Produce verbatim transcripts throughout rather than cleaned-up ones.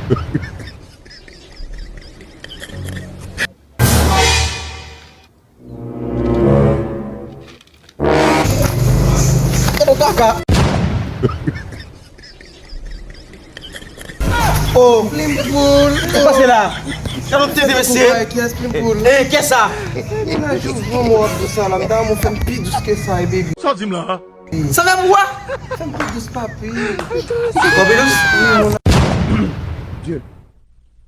Gade w kaka. Oh. Plim poul. Sa k pase la? Sa nou tete mesye? Kiyès plim poul? Eh, kiyès sa? Mennaj ou, granmò w ap di sa la, m ta renmen w fè m pi dous ke sa, eh, baby. Sa w di m la? Sa fè m bwa? Fè m pi dous, papi. Fè m pi dous? Dye.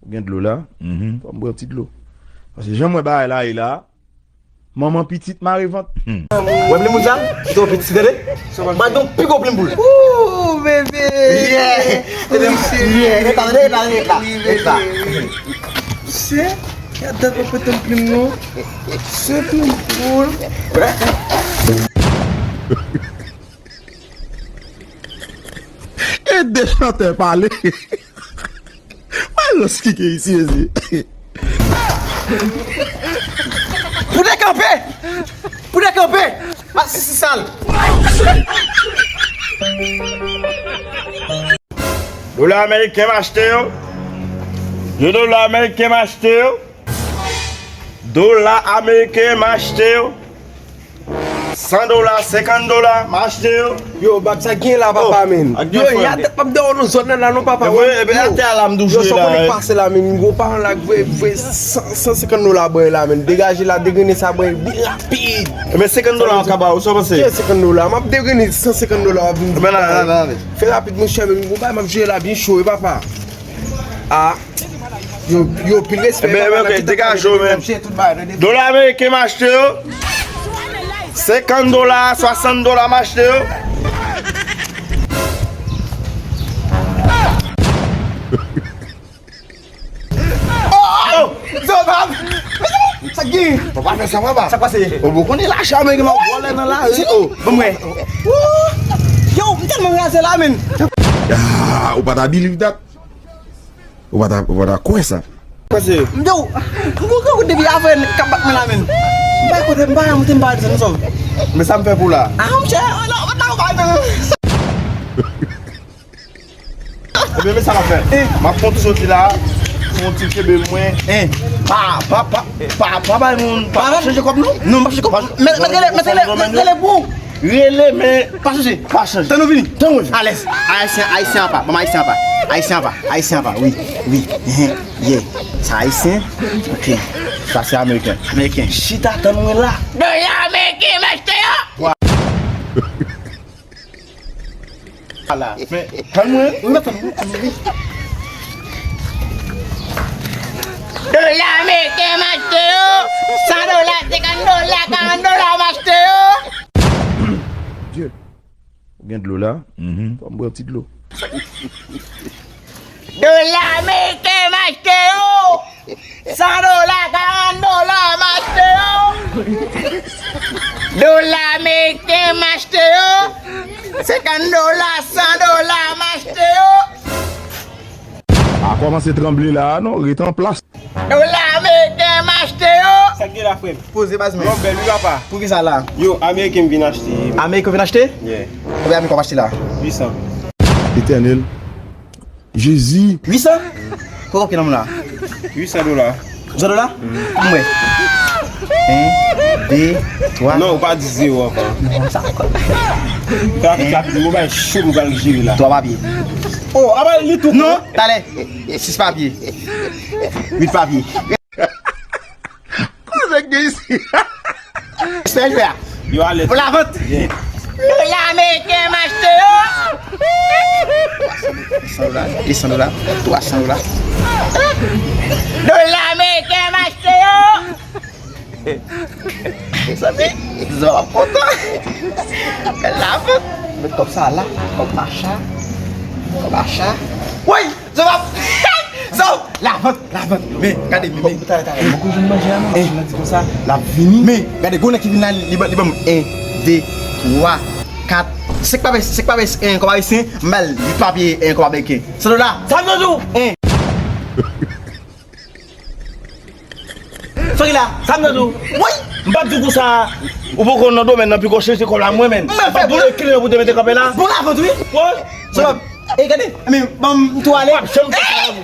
Ou gen dlo la? Fò m bwè yon ti dlo. Paske jan m wè bagay la ye la, manman pitit mare vant. Wè plim poul sa? Se yon pitit, tande? M a gen yon pi gwo plim poul. Ooh, bebe. Yeah. Yeah. Reta, reta, reta, reta. Se, gad dat mwen pote m plim non. Se plim poul. E de chantè pale. Alòs ki gen isi, isi. Pou dekanpe! Pou dekanpe! Masisi sal! Dola ameriken m achte yo. De dola ameriken m achte yo. Dola ameriken m achte yo. San dola, senkant dola, m achte yo. Yo, bab, sa gen la, papa, men. Yo, y a tèt p ap dèyè w nan zòn nan la, non, papa. Ebyen, atè a la, m toujou la. Yo, sa w konnen k pase la, men. Gwo paran la, k voye, voye san, san senkant dola, bwè la, men. Degaje la, degrennen sa, bwè, byen rapid. Ebyen, senkant dola, an ka ba ou, sa w panse? Ki senkant dola? M ap degrennen san senkant dola, w ap vin di. Ebyen, nan, nan, nan, nan. Fè rapid, monchè, men. Gwo bagay, m ap jere la, byen cho, wi, papa. A. Yo, yo, pil respè, ebyen, papa, ebyen, nan ok, degaje w, men. M ap jere tout bagay, tande. Dola ameriken, m achte yo. Senkant dola, swasant dola, m achte yo. Oh! Zobab! Sa k gen? Papa, fè sa, papa. Sa k pase? Ou poko konnen lajan ameriken, m ap vòlè nan lari, oh. Ban m wè. Yo, m tèlman raze la, men. Ah, ou pa ta believe that? Ou pa ta, ou pa ta kwè sa? Pase. M di w, m gon granmoun depi avè k ap bat mwen la, men. M pa kote, m pa, m te, m pa di sa, nou sòm. Men sa m fè pou la. Ah, monchè, non, non, non, non. Ebyen, men sa m ap fè. Eh. M ap fè yon ti soti la, fè yon ti kenbe mwen. Eh. Pa, pa, pa, pa, pa bay moun, pa chanje kòb, non? Non, m pa chanje kòb. Mèt, mèt rele, mèt rele, mèt rele pou. Rele, men pa chanje. Pa chanje. Tann ou vini. Tann ou vini. Alèz. Ayisyen, ayisyen apa. Ban m ayisyen apa. Ayisyen apa. Ayisyen apa. Wi. Wi. Ehe. Yeah. Sa ayisyen. Ok. Sa se ameriken. Ameriken. Chita tann mwen la. Dola ameriken m achte yo. Ala. Men, tann mwen. Wi, m ap tann ou, tann ou, wi. Dola ameriken m achte yo. San dola, senkant dola, karant dola m achte yo. Dye, ou gen dlo la? Fò m bwè yon ti dlo. Dola ameriken m achte yo. San dola, karant dola m achte yo. Dola ameriken m achte yo. Senkant dola, san dola m achte yo. A kòmanse tranble la, non, ret an plas. Dola ameriken m achte yo. Sa k gen la, frè m? Poze baz mwen. Yo, bèl wi, papa. Poukisa la? Yo, ameriken m vin achte. Ameriken w vin achte? Yeah. Konbyen ameriken w ap achte la? Uit san. Etènèl. Jezi. Uit san? Kòman ki nonm la? Uit san dola. Uit san dola? Mwen. En, de, twa. Non, ou pa di zewo ankò. Non, sa ankò. Fè rapid, rapid, mwen bay cho pou pral jere la. Twa papye. Oh, apa li tou. Non, talè. Sis papye. Uit papye. Koze k gen isi? Sa jwe a. Yo, ale. Pou lavant. Yeah. Dola ameriken m achte yo. San dola, de san dola, twa san dola. Dola ameriken m achte yo. Zanmi, zò ap kontan. Lavant. Met kòb sa la, kòb macha. Kòb macha. Woy! Zò ap, zò ap, lavant, lavant. Men, gade, men, men. Talè, talè, mwen konn jwenn manje a, non, machin nan di konsa, l ap vini. Men, gade, gwo nèg ki vin la, li ban, li ban m en, de, twa, kat, senk papye, senk papye, en, kòb ayisyen, m ba l uit papye, en, kòb ameriken. San dola. San dola. En. Sa ki la? Sa m nan di w. Woy! M p ap di w konsa. Ou poko nan domèn nan, piko chèche kòb la mwen menm. M ap fè pou le kliyan pou te mete kanpe la. Bon lavant wi. Woy! Sa va. E gade, men, ban m tou ale. W ap janm fè sa avè w.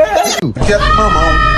Kèt manman w.